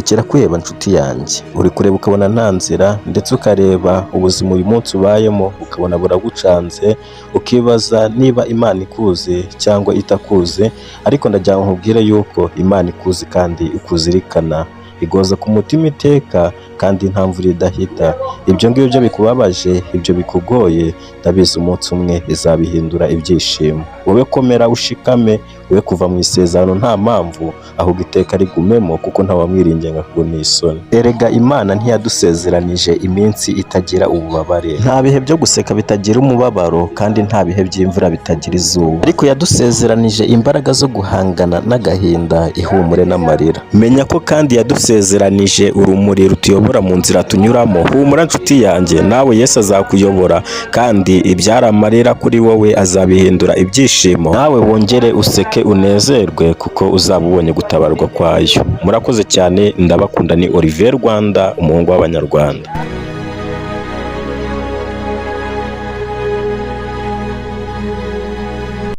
Rekera kwiheba, nshuti yanjye. Uri kureba ukabona nta nzira, ndetse ukareba ubuzima uyu munsi ubayemo ukabona buragucanze, ukibaza niba Imana ikuzi cyangwa itakuzi. Ariko ndagira ngo nkubwire yuko Imana ikuzi kandi ikuzirikana, igoza ku mutima iteka, kandi nta mvura idahita. Ibyo ngibyo bikubabaje, ibyo bikugoye, ndabizi umunsi umwe izabihindura ibyishimo. Wowe komera, ushikame, we kuva mu isezerano nta mpamvu, ahubwo iteka rigumemo, kuko ntawamwiringiye ngo akugwe n'isoni. Erega Imana ntiyadusezeranije iminsi itagira ububabare. Nta bihe byo guseka bitagira umubabaro, kandi nta bihe by'imvura bitagira izuba. Ariko yadusezeranije imbaraga zo guhangana n'agahinda, ihumure n'amarira. Menya ko kandi yadusezeranije urumuri rutuyobora mu nzira tunyuramo. Humura, nshuti yanjye, nawe Yesu azakuyobora, kandi ibyari amarira kuri wowe azabihindura ibyishimo, nawe wongere useke, unezerwe, kuko uzaba ubonye gutabarwa kwayo. Murakoze cyane, ndabakunda. Ni Olivier Rwanda, umuhungu w'Abanyarwanda.